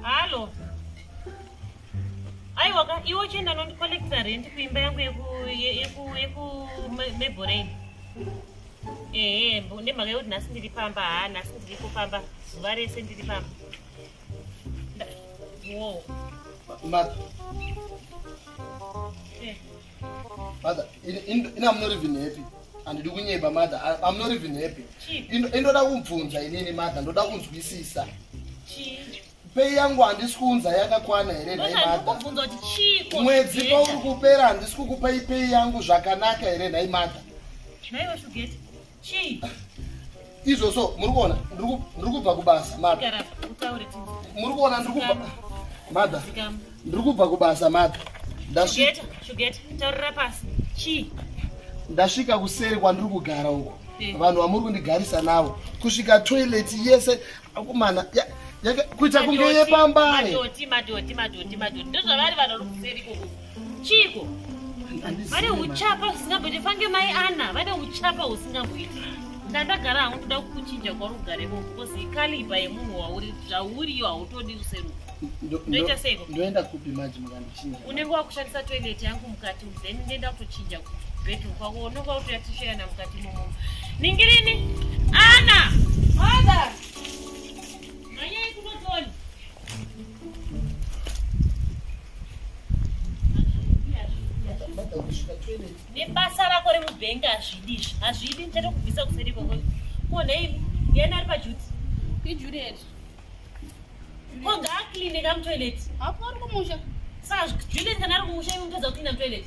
Halo. Aiwa ka iwe uchienda nondicollecta rent kuimba yangu yeku Mabelreign. Ehe, nemhaka yekuti nhasi ndiri pamba, haa nhasi ndiripo pamba, zuva rese ndiri pamba. Wo. Mother. Eh. Mother, in I'm not even happy. Handidi kunyeba mother, I'm not even happy. Chii? Indoda kubvunza inini mother, ndoda kunzwisisa. Chii? Pay yangu handisi kuunza yakakwana here nhai mother? Ndokubvunza kuti chiiko? Mwedzi Shugeta? pauri kupera handisi kukupai pay yangu zvakanaka here nhai mother? Nhaiwe Shugeta. Chii? Izvozvo muri kuona ndiri kubva kubasa mother. Gara utaure tinzi. Muri kuona ndiri kubva mother. Dzikama. Ndiri kubva kubasa mother. Shugeta, Shugeta, taurira pasi. Chii? Ndasvika kuseri kwandiri kugara uko. Eh. Vanhu vamuri kundigarisa navo kusvika toilet yese akumana kuita kunge yepambare. Madhoti, madhoti, madhoti, madhoti. Ndozvavari vanhu vari kuseri ikoko. Chiiko? Vane uchapa husingamboiti fange mai Ana, vane uchapa husingamboiti. Ndandagara hangu ndoda kukuchinja kwauri kugara ikoko because ikaliba yemunhu wauri zvauriyo hautodi kuseruka. Ndoita seiko? Ndoenda kupi manje mukandichinja? Unenge wakushandisa toilet yangu mukati then ndoenda kutochinja bedroom kwako unenge wakutoya tishayana mukati imomo. Ningirini? Ana! Mother! Mhanyai kunotoni. Mother, kusvika toilet. Nebasa rako remubhengi hazvidi izvi, hazvidi, ndichatokubvisa kuseri ikoko. Ko nhai ndiani ari pajuti? IJuliet. Ko ngaakline kamutoilet. Hapo ari kumusha. Saka Juliet kana ari kumusha iwe mutadza kucleana mutoilet.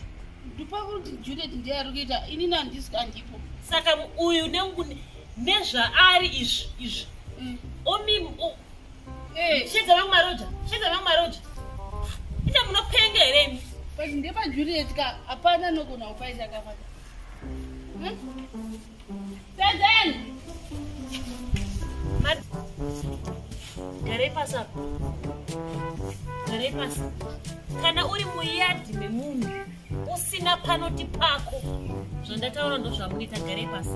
Ndopa kuti Juliet ndiye ari kuita, inini handisi andipo. Saka uyu nezvaari izvi izvi. Omi Eh. Shedza vangu maroja, shedza vangu maroja. Ita munopenga here imi? But ndepa Juliet ka hapana anogona kupaisa akafata. Senzeni! Garai pasi apa. Garai pasi. Kana uri muyadhi memunhu usina panoti pako, zvandataura ndozvamunoita. Garai pasi.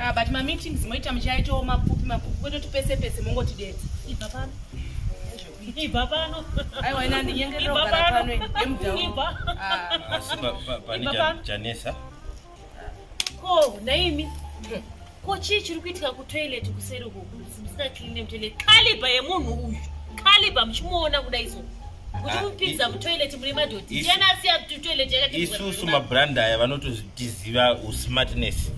Ah, but mameetings moita muchaitawo mapfupi mapfupi kwete kuti pese pese mongotidetsa. Ibva pano. Ibva pano. Aiwa, ina ndinyengerera Ibva kugara pano. pano yemudhawu. Ibva. Asi pane Ibva pano. chanesa. Ko naimi, ko chii chiri kuitika kutoilet kuseri uku musingacleane mutoilet? Kaliba yemunhu uyu, kaliba muchimuona kudai so muchimupinza mutoilet mune madhoti. Ndiani asiya toilet yakati? Isusu mabrand aya vanototiziva usmartness.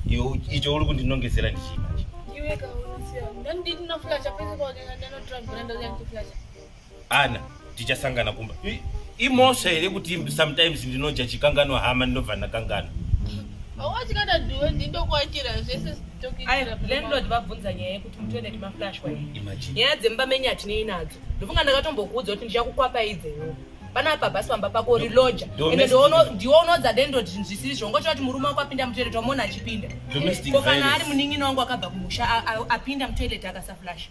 Iwe icho uri kundinongezera ndichii manje? Iwe kaunosiya. Ndandinoflasha pese kwaoneka ndanotora brand yangu flasha. Ana, tichasangana kumba. Imhosva here kuti sometimes ndinoja chikanganwa hama ndinobva ndakanganwa? Hauwachikada dhuwe ndindokuachira zvese Aiwa, landlord vabvunza nyaya yekuti mutoilet maflashwa here. Imagine. Nyaya dzemba menyu hatinei nadzo. Ndofunga ndakatombokuudza kuti ndichakukwapaidze iwewe. Panapa bhasi pamba pako uri loja. Ende ndiwe unoudza landlord zvinhu zvisiri izvo. Ungochita kuti murume wako apinda mutoilet wamuona achipinda. Domestic Ko kana violence. ari munin'ina wangu akabva kumusha apinda mutoilet akasaflasha.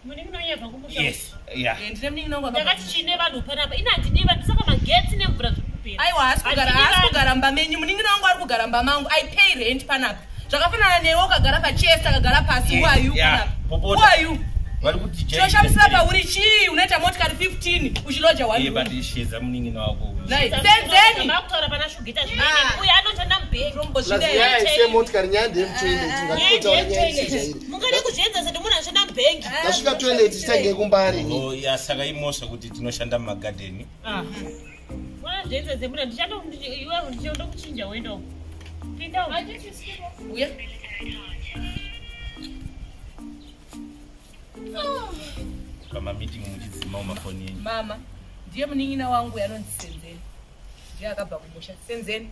Munin'ina wenyu abva kumusha? Yes, yeah. Eh, ndine munin'ina wangu akabva. Ndakati chine vanhu panapa, ina handidi vanhu, saka magetsi nemvura zviri kupera. Aiwa, haasi kugara, Handidi haasi vanhu. kugara mumba menyu. Munin'ina wangu ari kugara mumba mangu. I pay rent panapa. Zvakafanana newe ukagara pachest akagara pasi. Who are you Yeah, panapa? popota. Who are you? Vari kuti Chinoshamisira pauri chii? Unoita motikari 15 uchiloja one Eh, room. but shedza munin'ina wako uyu. Nai, Senzeni! Makutaura pana Shugeta zvinene. Uyu anoshanda mubhengi. Plus nyaya isemotikari, nyaya ndeyemutoilet, ngatitotaura nyaya isichairi. Mungade kuzviedza seti munhu anoshanda mubhengi. Ndasvika toilet ichitange kumbare. Oh, ya, saka imhosva kuti tinoshanda mumagadheni? Zviedza semunhu iwe ndichatokuchinja woenda uko. Pinda uko. Uya. Pamameeting muchidzimawo mafoni enyu. Mama, ndiye munin'ina wangu yanonzi Senzeni. Ndiye akabva kumusha. Senzeni.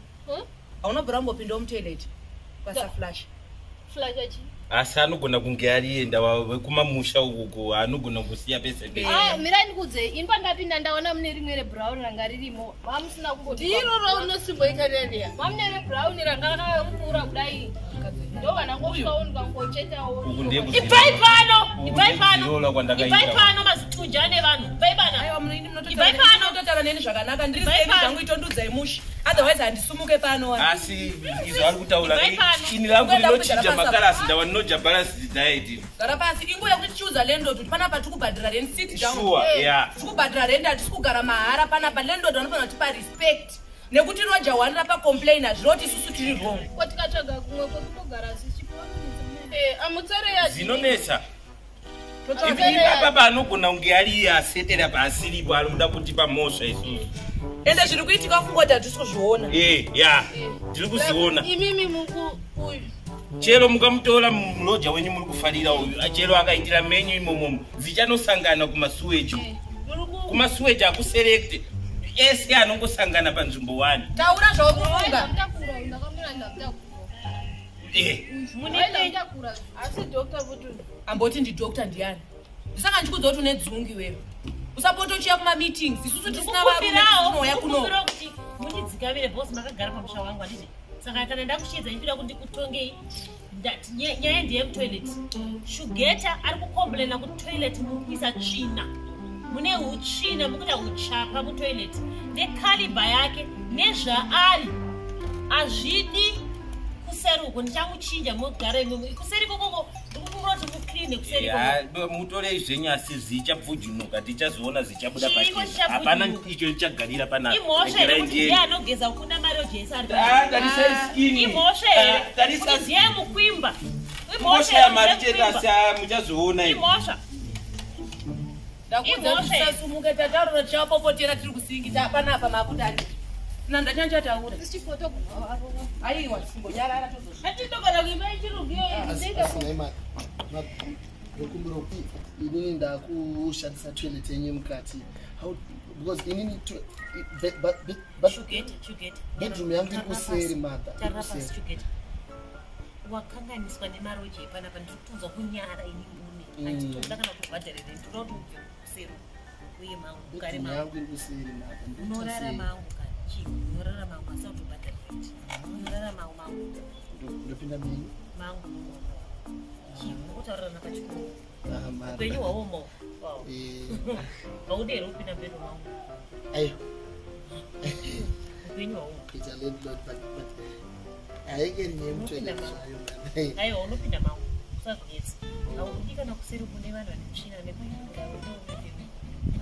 Haunobvira wambopindawo mutoilet ukasaflasha? Flasha chi? Asi anogona kunge arienda wekumamusha ukuku anogona kusiya pese pese. Ah, mirai ndikudze. Ini pandapinda ndaona mune rimwe rebrown ranga ririmo. Mamusina kumboti. Ndiro raunosimboita reriya. Mamune rebrown ranga rakakura kudai. Ndo vanangosvikawo ndikangochetawo. Uku ndiye Ibvai pano, Uku ibvai pano. ndekuzirola kwandakaita. Ibvai pano mazitunja ane vanhu. Ibvai pano. Aiwa, Aiwa, ini munototaura neni zvakanaka. Ndiri seni zvangu, itondudzai mushi, otherwise handisumuke pano. Asi izvo ari kutaura, ini rangu rinochinja makarasi, ndawa ndinoja balanced diet. Gara pasi. Inguva yekuti tichiudza landlord kuti panapa tiri kubhadhira rent. Sit down. Sure, yeah. Tiri kubhadhira rent, hatisi kugara mahara panapa. Landlord vanofanira kutipa respect nekuti roja one rapacomplain, hazviroti isusu tiri wrong. Ko tikatsvaga kumwe kwekutogara zvichipo? Zinonetsa. Ipapa anogona kunge ari iye asetera paasiripo, ari kuda kutipa mhosva isusu. Ende zviri kuitika kungoti hatisi kuzviona. E, ya, tiri kuzviona. Imimi muku uyu. Chero mukamutora muloja wenyu muri kufarira uyu, chero akaitira menyu imomomo, dzichanosangana kumasuweji. Kumasuweji akuselekte, ese anongosangana panzvimbo 1. Taura zvaukufunga. Ndamutakura, ndakamira, ndamutakura. Ndamutakura. Asi doctor kuti Amboti ndidoctor ndiani? Ndisaka ndichikudza kuti une dzungu iwewe. Usapota uchiya kumameetings isusu tisina varume, tinouya kuno. Ndikukumbirawo kuti mundidzikamire, boss. Makagara pamusha wangu, handiti? Saka kana ndakushedza, ndikuda kuti ndikutongei. Nyaya ndeyemutoilet. Shugeta ari kucomplaina kuti toilet muri kuisa tsvina, mune utsvina, mukuita uchapa mutoilet. Necalibre yake nezvaari hazvidi kuseri uko. Ndichamuchinja, mogara imomo kuseri ikokoko. Ndikukumbira kuti mucleane kuseri ikoko. Ya, mutorei zvenyu, asi zvichapfujunuka, tichazoona zvichabuda Chiiko pachena. chichapfujunuka? Hapana icho chichagarira panapa. Imhosva here Regerai kuti ndiende. ndiye anogeza kukunda mari yojesi ari? Ah, tarisai skin. Imhosva here Ah, tarisa kuti ndiye mukwimba? Ngoshaya mari chete, asi ah, muchazoona imi. Imhosva. Ndakuudza kuti Imhosva here? tisasumuke. Tataurira, tichawapopotera tiri kusingi panapa. Makuti andi sina ndachanchataura. Aiwa, simbonyarara, tozosvika. Hatindogara kuimba yechirungu iyoyo. Asi nhai ndokumbira kuti inini ndakushandisa toilet yenyu mukati. Because inini Shugeta, Shugeta. bedroom yangu iri kuseri, mother, iri Tarira pasi. kuseri. Shugeta, wakanganiswa nemaroji epanapa. Ndiri kutonzwa kunyara ini mbune. Handitoda kana kubhadharira. Ndinoda kuti ubve kuseri uye mangu ugare Bedroom mangu. yangu iri kuseri, mother. Unorara Ndinoita sei? mangu kana chii, unorara mangu, asi autobhadhara rent. Unorara mangu, mangu. Ndopinda menyu? Mangu chii, unokutaurirana pachikuru. Ah, mother. Upenyu hwaoma. Haudi here kupinda mbedo mangu? Aiwa. Upenyu hwaoma. Kuita landlord, but haingeri nyaya yemutoilet zvayo, mother. Aiwa, unopinda mangu, usazvinetsi. Haudi kana kuseri kune vanhu vane tsvina nekunyura.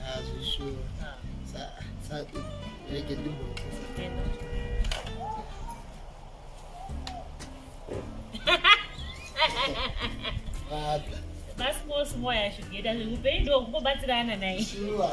Ah, zvishuwa. Sa rege ndimbokuza. Enda. Mother. Masmall small yashugeta, upenyu ndo kungobatsirana naye. Sure.